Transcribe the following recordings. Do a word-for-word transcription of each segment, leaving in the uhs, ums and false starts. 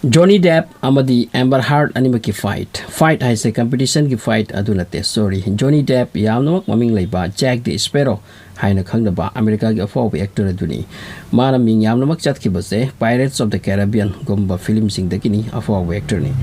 Johnny Depp ꯑꯃꯗꯤ Amber Heard ꯑꯅꯤꯃꯛꯀꯤ fight, fight ꯍꯥꯏꯁꯦ competition ꯒꯤ fight ꯑꯗꯨ ꯅꯠꯇꯦ, sorry꯫ Johnny Depp ꯌꯥꯝꯅꯃꯛ ꯃꯃꯤꯡ ꯂꯩꯕ Jack the Sparrow ꯍꯥꯏꯅ ꯈꯪꯅꯕ ꯑꯃꯦꯔꯤꯀꯥꯒꯤ ꯑꯐꯥꯎꯕ actor ꯑꯗꯨꯅꯤ꯫ ꯃꯥꯅ ꯃꯤꯡ ꯌꯥꯝꯅꯃꯛ ꯆꯠꯈꯤꯕꯁꯦ Pirates of the Caribbean ꯒꯨꯝꯕ film ꯁꯤꯡꯗꯒꯤꯅꯤ, ꯑꯐꯥꯎꯕ actor ꯅꯤ꯫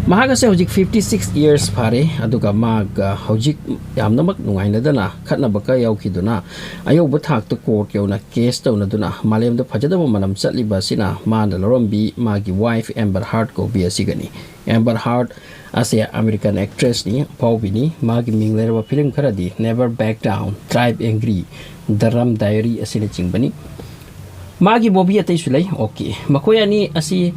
ꯃꯍꯥꯛ ꯑꯁꯦ ꯍꯧꯖꯤꯛ fifty six years ꯐꯥꯔꯦ, ꯑꯗꯨꯒ ꯃꯥꯒ ꯍꯧꯖꯤꯛ ꯌꯥꯝꯅꯃꯛ ꯅꯨꯡꯉꯥꯏꯅꯗꯅ ꯈꯠꯅꯕ ꯀꯌꯥ ꯌꯥꯎꯈꯤꯗꯨꯅ ꯑꯌꯧꯕ ꯊꯥꯛꯇ court ꯌꯧꯅ case ꯇꯧꯅꯗꯨꯅ ꯃꯥꯂꯦꯝꯗ ꯐꯖꯗꯕ ꯃꯅꯝ ꯆꯠꯂꯤꯕ ꯑꯁꯤꯅ ꯃꯥꯅ ꯂꯧꯔꯝꯕꯤ ꯃꯥꯒꯤ wife Amber Heard ꯀꯧꯕꯤ ꯑꯁꯤꯒꯅꯤ꯫ Amber Heard ꯑꯁꯦ American actress ꯅꯤ, ꯑꯐꯥꯎꯕꯤꯅꯤ꯫ ꯃꯥꯒꯤ ꯃꯤꯡ ꯂꯩꯔꯕ film ꯈꯔꯗꯤ Never Back Down, Drive Angry, The Rum Diary ꯑꯁꯤꯅꯆꯤꯡꯕꯅꯤ꯫ ꯃꯥꯒꯤ movie ꯑꯇꯩꯁꯨ ꯂꯩ꯫ Okay, ꯃꯈꯣꯏ ꯑꯅꯤ ꯑꯁꯤ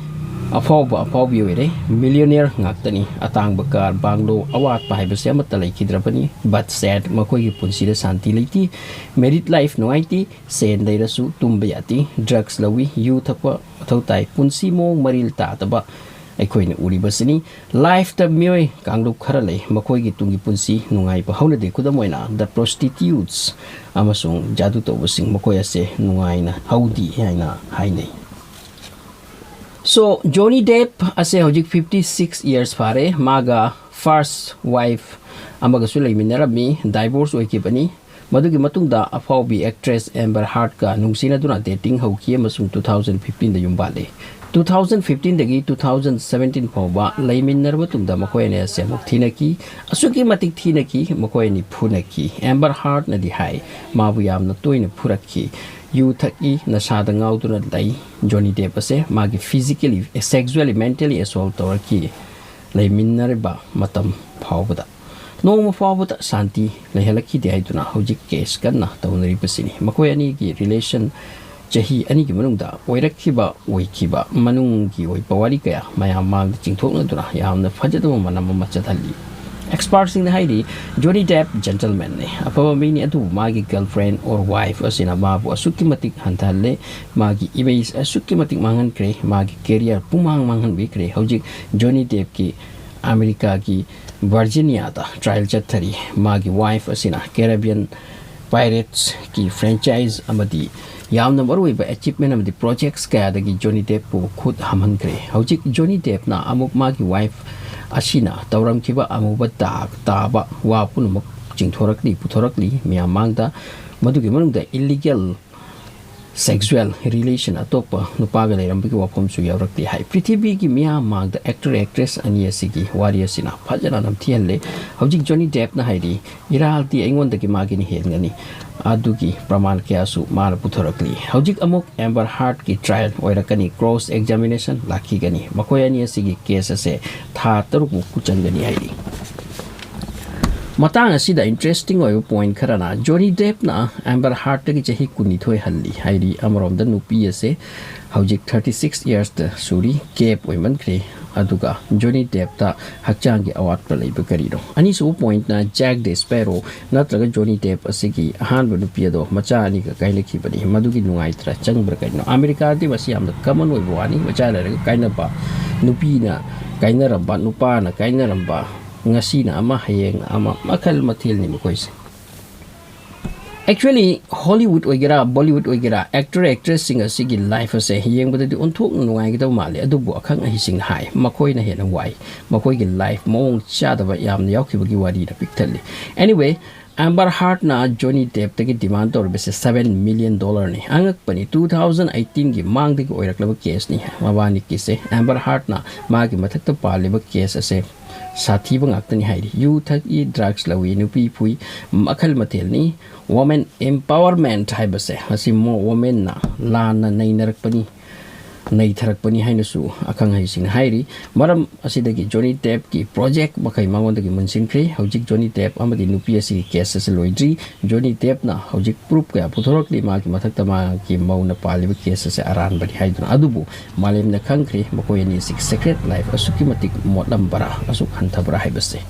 ꯑꯐꯥꯎꯕ ꯑꯐꯥꯎꯕꯤ ꯑꯣꯏꯔꯦ, millionaire ꯉꯥꯛꯇꯅꯤ꯫ ꯑꯇꯥꯡꯕ car, bungalow, ꯑꯋꯥꯠꯄ ꯍꯥꯏꯕꯁꯦ ꯑꯃꯠꯇ ꯂꯩꯈꯤꯗ꯭ꯔꯕꯅꯤ꯫ But sad, ꯃꯈꯣꯏꯒꯤ ꯄꯨꯟꯁꯤꯗ ꯁꯥꯟꯇꯤ ꯂꯩꯇꯦ꯫ Married life ꯅꯨꯡꯉꯥꯏꯇꯦ꯫ ꯁꯦꯟ ꯂꯩꯔꯁꯨ ꯇꯨꯝꯕ ꯌꯥꯗꯦ꯫ Drugs ꯂꯧꯏ, ꯌꯨ ꯊꯛꯄ ꯃꯊꯧ ꯇꯥꯏ꯫ ꯄꯨꯟꯁꯤ ꯃꯑꯣꯡ ꯃꯔꯤꯜ ꯇꯥꯗꯕ ꯑꯩꯈꯣꯏꯅ ꯎꯔꯤꯕꯁꯤꯅꯤ꯫ Life ꯇ ꯃꯤꯑꯣꯏ ꯀꯥꯡꯂꯨꯞ ꯈꯔ ꯂꯩ, ꯃꯈꯣꯏꯒꯤ ꯇꯨꯡꯒꯤ ꯄꯨꯟꯁꯤ ꯅꯨꯡꯉꯥꯏꯕ ꯍꯧꯅꯗꯦ꯫ ꯈꯨꯗꯝ ꯑꯣꯏꯅ, the prostitutes ꯑꯃꯁꯨꯡ ꯖꯥꯗꯨ ꯇꯧꯕꯁꯤꯡ, ꯃꯈꯣꯏ ꯑꯁꯦ ꯅꯨꯡꯉꯥꯏꯅ ꯍꯧꯗꯦ ꯍꯥꯏꯅ ꯍꯥꯏꯅꯩ꯫ So, Johnny Depp ꯑꯁꯦ ꯍꯧꯖꯤꯛ fifty six years ꯐꯥꯔꯦ꯫ ꯃꯥꯒ first wife ꯑꯃꯒꯁꯨ ꯂꯩꯃꯤꯟꯅꯔꯝꯃꯤ, divorce ꯑꯣꯏꯈꯤꯕꯅꯤ꯫ ꯃꯗꯨꯒꯤ ꯃꯇꯨꯡꯗ ꯑꯐꯥꯎꯕꯤ actress Amber Heard ꯀ ꯅꯨꯡꯁꯤꯅꯗꯨꯅ dating ꯍꯧꯈꯤ ꯑꯃꯁꯨꯡ two thousand fifteen ꯗ ꯌꯨꯝ ꯄꯥꯜꯂꯤ꯫ Two thousand fifteen ꯗꯒꯤ two thousand seventeen ꯐꯥꯎꯕ ꯂꯩꯃꯤꯟꯅꯔꯕ ꯃꯇꯨꯡꯗ ꯃꯈꯣꯏ ꯑꯅꯤ ꯑꯁꯦ ꯑꯃꯨꯛ ꯊꯤꯅꯈꯤ꯫ ꯑꯁꯨꯛꯀꯤ ꯃꯇꯤꯛ ꯊꯤꯅꯈꯤ, ꯃꯈꯣꯏ ꯑꯅꯤ ꯐꯨꯅꯈꯤ꯫ Amber Heard ꯅꯗꯤ ꯍꯥꯏ, ꯃꯥꯕꯨ ꯌꯥꯝꯅ ꯇꯣꯏꯅ ꯐꯨꯔꯛꯈꯤ꯫ ꯌꯨ ꯊꯛꯏ, ꯅꯁꯥꯗ ꯉꯥꯎꯗꯨꯅ ꯂꯩ꯫ Johnny Depp ꯑꯁꯦ ꯃꯥꯒꯤ physically, sexually, mentally assault ꯇꯧꯔꯛꯈꯤ ꯂꯩꯃꯤꯟꯅꯔꯤꯕ ꯃꯇꯝ ꯐꯥꯎꯕꯗ꯫ ꯅꯣꯡꯃ ꯐꯥꯎꯕꯗ ꯁꯥꯟꯇꯤ ꯂꯩꯍꯜꯂꯛꯈꯤꯗꯦ ꯍꯥꯏꯗꯨꯅ ꯍꯧꯖꯤꯛ case ꯀꯟꯅ ꯇꯧꯅꯔꯤꯕꯁꯤꯅꯤ꯫ ꯃꯈꯣꯏ ꯑꯅꯤꯒꯤ relation ꯆꯍꯤ ꯑꯅꯤꯒꯤ ꯃꯅꯨꯡꯗ ꯑꯣꯏꯔꯛꯈꯤꯕ, ꯑꯣꯏꯈꯤꯕ ꯃꯅꯨꯡꯒꯤ ꯑꯣꯏꯕ ꯋꯥꯔꯤ ꯀꯌꯥ ꯃꯌꯥꯝ ꯃꯥꯡꯗ ꯆꯤꯡꯊꯣꯛꯅꯗꯨꯅ ꯌꯥꯝꯅ ꯐꯖꯗꯕ ꯃꯅꯝ ꯑꯃ ꯆꯠꯍꯜꯂꯤ꯫ Expert ꯁꯤꯡꯅ ꯍꯥꯏꯔꯤ, Johnny Depp gentleman ꯅꯤ, ꯑꯐꯕ ꯃꯤꯅꯤ, ꯑꯗꯨꯕꯨ ꯃꯥꯒꯤ girlfriend or wife ꯑꯁꯤꯅ ꯃꯥꯕꯨ ꯑꯁꯨꯛꯀꯤ ꯃꯇꯤꯛ ꯍꯟꯊꯍꯜꯂꯦ, ꯃꯥꯒꯤ image ꯑꯁꯨꯛꯀꯤ ꯃꯇꯤꯛ ꯃꯥꯡꯍꯟꯈ꯭ꯔꯦ, ꯃꯥꯒꯤ career ꯄꯨꯡꯃꯥꯡ ꯃꯥꯡꯍꯟꯕꯤꯈ꯭ꯔꯦ꯫ ꯍꯧꯖꯤꯛ Johnny Depp ꯀꯤ ꯑꯃꯦꯔꯤꯀꯥꯒꯤ Virginia ꯗ trial ꯆꯠꯊꯔꯤ꯫ ꯃꯥꯒꯤ wife ꯑꯁꯤꯅ Caribbean Pirates ꯀꯤ franchise ꯑꯃꯗꯤ ꯌꯥꯝꯅ ꯃꯔꯨꯑꯣꯏꯕ achievement ꯑꯃꯗꯤ projects ꯀꯌꯥꯗꯒꯤ ꯖꯣꯅꯤ ꯗꯦꯞꯄꯨ ꯈꯨꯠ ꯍꯥꯝꯍꯟꯈ꯭ꯔꯦ꯫ ꯍꯧꯖꯤꯛ ꯖꯣꯅꯤ ꯗꯦꯞꯅ ꯑꯃꯨꯛ ꯃꯥꯒꯤ wife ꯑꯁꯤꯅ ꯇꯧꯔꯝꯈꯤꯕ ꯑꯃꯨꯕ ꯗꯥꯛ ꯇꯥꯕ ꯋꯥ ꯄꯨꯝꯅꯃꯛ ꯆꯤꯡꯊꯣꯔꯛꯂꯤ, ꯄꯨꯊꯣꯔꯛꯂꯤ ꯃꯤꯌꯥꯝ ꯃꯥꯡꯗ꯫ ꯃꯗꯨꯒꯤ ꯃꯅꯨꯡꯗ illegal sexual relation ꯑꯇꯣꯞꯄ ꯅꯨꯄꯥꯒ ꯂꯩꯔꯝꯕꯒꯤ ꯋꯥꯐꯝꯁꯨ ꯌꯥꯎꯔꯛꯂꯤ ꯍꯥꯏ꯫ ꯄ꯭ꯔꯤꯊꯤꯕꯤꯒꯤ ꯃꯤꯌꯥꯝ ꯃꯥꯡꯗ actor actress ꯑꯅꯤ ꯑꯁꯤꯒꯤ ꯋꯥꯔꯤ ꯑꯁꯤꯅ ꯐꯖꯅ ꯅꯝꯊꯤꯍꯜꯂꯦ꯫ ꯍꯧꯖꯤꯛ ꯖꯣꯅꯤ ꯗꯦꯞꯅ ꯍꯥꯏꯔꯤ, ꯏꯔꯥꯜꯗꯤ ꯑꯩꯉꯣꯟꯗꯒꯤ ꯃꯥꯒꯤꯅ ꯍꯦꯟꯒꯅꯤ꯫ ꯑꯗꯨꯒꯤ ꯄ꯭ꯔꯃꯥꯟ ꯀꯌꯥꯁꯨ ꯃꯥꯅ ꯄꯨꯊꯣꯔꯛꯂꯤ꯫ ꯍꯧꯖꯤꯛ ꯑꯃꯨꯛ ꯑꯦꯝꯕꯔ ꯍꯥꯔꯠꯀꯤ trial ꯑꯣꯏꯔꯛꯀꯅꯤ, cross examination ꯂꯥꯛꯈꯤꯒꯅꯤ꯫ ꯃꯈꯣꯏ ꯑꯅꯤ ꯑꯁꯤꯒꯤ case ꯑꯁꯦ ꯊꯥ ꯇꯔꯨꯛꯃꯨꯛ ꯆꯪꯒꯅꯤ ꯍꯥꯏꯔꯤ꯫ ꯃꯇꯥꯡ ꯑꯁꯤꯗ interesting ꯑꯣꯏꯕ point ꯈꯔꯅ, ꯖꯣꯅꯤ ꯗꯦꯞꯅ ꯑꯦꯝꯕꯔ ꯍꯥꯔꯠꯇꯒꯤ ꯆꯍꯤ ꯀꯨꯟꯅꯤꯊꯣꯏ ꯍꯜꯂꯤ ꯍꯥꯏꯔꯤ꯫ ꯑꯃꯔꯣꯝꯗ ꯅꯨꯄꯤ ꯑꯁꯦ ꯍꯧꯖꯤꯛ thirty six yearsꯇ ꯁꯨꯔꯤ, gap ꯑꯣꯏꯃꯟꯈ꯭ꯔꯦ꯫ ꯑꯗꯨꯒ ꯖꯣꯅꯤ ꯗꯦꯞꯇ ꯍꯛꯆꯥꯡꯒꯤ ꯑꯋꯥꯠꯄ ꯂꯩꯕ ꯀꯔꯤꯅꯣ? ꯑꯅꯤꯁꯨꯕ pointꯅ Jack the Sparrow ꯅꯠꯇ꯭ꯔꯒ ꯖꯣꯅꯤ ꯗꯦꯞ ꯑꯁꯤꯒꯤ ꯑꯍꯥꯟꯕ ꯅꯨꯄꯤ ꯑꯗꯣ ꯃꯆꯥ ꯑꯅꯤꯒ ꯀꯥꯏꯅꯈꯤꯕꯅꯤ꯫ ꯃꯗꯨꯒꯤ ꯅꯨꯡꯉꯥꯏꯇ꯭ꯔꯥ ꯆꯪꯕ꯭ꯔꯥ ꯀꯔꯤꯅꯣ? ꯑꯃꯦꯔꯤꯀꯥꯗꯤ ꯃꯁꯤ ꯌꯥꯝꯅ common ꯑꯣꯏꯕ ꯋꯥꯅꯤ꯫ ꯃꯆꯥ ꯂꯩꯔꯒ ꯀꯥꯏꯅꯕ, ꯅꯨꯄꯤꯅ ꯀꯥꯏꯅꯔꯝꯕ, ꯅꯨꯄꯥꯅ ꯀꯥꯏꯅꯔꯝꯕ, ꯉꯁꯤꯅ ꯑꯃ, ꯍꯌꯦꯡꯅ ꯑꯃ, ꯃꯈꯜ ꯃꯊꯦꯜꯅꯤ ꯃꯈꯣꯏꯁꯦ꯫ Actually, Hollywood ꯑꯣꯏꯒꯦꯔꯥ, Bollywood ꯑꯣꯏꯒꯦꯔꯥ, actor actressꯁꯤꯡ ꯑꯁꯤꯒꯤ life ꯑꯁꯦ ꯌꯦꯡꯕꯗꯗꯤ ꯑꯣꯟꯊꯣꯛꯅ ꯅꯨꯡꯉꯥꯏꯒꯗꯕ ꯃꯥꯜꯂꯦ꯫ ꯑꯗꯨꯕꯨ ꯑꯈꯪ ꯑꯍꯩꯁꯤꯡꯅ ꯍꯥꯏ, ꯃꯈꯣꯏꯅ ꯍꯦꯟꯅ ꯋꯥꯏ꯫ ꯃꯈꯣꯏꯒꯤ life ꯃꯑꯣꯡ ꯆꯥꯗꯕ ꯌꯥꯝꯅ ꯌꯥꯎꯈꯤꯕꯒꯤ ꯋꯥꯔꯤꯅ ꯄꯤꯛ ꯊꯜꯂꯤ꯫ Anyway, ꯑꯦꯝꯕꯔ ꯍꯥꯔꯠꯅ ꯖꯣꯅꯤ ꯗꯦꯞꯇꯒꯤ demand ꯇꯧꯔꯤꯕꯁꯦ seven million dollarꯅꯤ꯫ ꯑꯉꯛꯄꯅꯤ, two thousand eighteenꯒꯤ ꯃꯥꯡꯗꯒꯤ ꯑꯣꯏꯔꯛꯂꯕ caseꯅꯤ꯫ ꯃꯕꯥꯅꯤꯒꯤꯁꯦ Amber ꯍꯥꯔꯠꯅ ꯃꯥꯒꯤ ꯃꯊꯛꯇ ꯄꯥꯜꯂꯤꯕ case ꯑꯁꯦ ꯁꯥꯊꯤꯕ ꯉꯥꯛꯇꯅꯤ ꯍꯥꯏꯔꯤ꯫ ꯌꯨ ꯊꯛꯏ, drugs ꯂꯧꯏ, ꯅꯨꯄꯤ ꯐꯨꯏ, ꯃꯈꯜ ꯃꯊꯦꯜꯅꯤ꯫ Women empowerment ꯍꯥꯏꯕꯁꯦ ꯑꯁꯤ ꯃꯣ-, womenꯅ ꯂꯥꯟꯅ ꯅꯩꯅꯔꯛꯄꯅꯤ, ꯅꯩꯊꯔꯛꯄꯅꯤ ꯍꯥꯏꯅꯁꯨ ꯑꯈꯪ ꯑꯍꯩꯁꯤꯡꯅ ꯍꯥꯏꯔꯤ꯫ ꯃꯔꯝ ꯑꯁꯤꯗꯒꯤ ꯖꯣꯅꯤ ꯗꯦꯞꯀꯤ project ꯃꯈꯩ ꯃꯉꯣꯟꯗꯒꯤ ꯃꯨꯟꯁꯤꯟꯈ꯭ꯔꯦ꯫ ꯍꯧꯖꯤꯛ ꯖꯣꯅꯤ ꯗꯦꯞ ꯑꯃꯗꯤ ꯅꯨꯄꯤ ꯑꯁꯤꯒꯤ case ꯑꯁꯤ ꯂꯣꯏꯗ꯭ꯔꯤ꯫ ꯖꯣꯅꯤ ꯗꯦꯞꯅ ꯍꯧꯖꯤꯛ proof ꯀꯌꯥ ꯄꯨꯊꯣꯔꯛꯂꯤ꯫ ꯃꯥꯒꯤ ꯃꯊꯛꯇ ꯃꯥꯒꯤ ꯃꯧꯅ ꯄꯥꯜꯂꯤꯕ case ꯑꯁꯤ ꯑꯔꯥꯟꯕꯅꯤ ꯍꯥꯏꯗꯨꯅ꯫ ꯑꯗꯨꯕꯨ ꯃꯥꯂꯦꯝꯅ ꯈꯪꯈ꯭ꯔꯦ ꯃꯈꯣꯏ ꯑꯅꯤ ꯑꯁꯤ secret life ꯑꯁꯨꯛꯀꯤ ꯃꯇꯤꯛ ꯃꯣꯠꯂꯝꯕ꯭ꯔꯥ, ꯑꯁꯨꯛ ꯍꯟꯊꯕ꯭ꯔꯥ ꯍꯥꯏꯕꯁꯦ꯫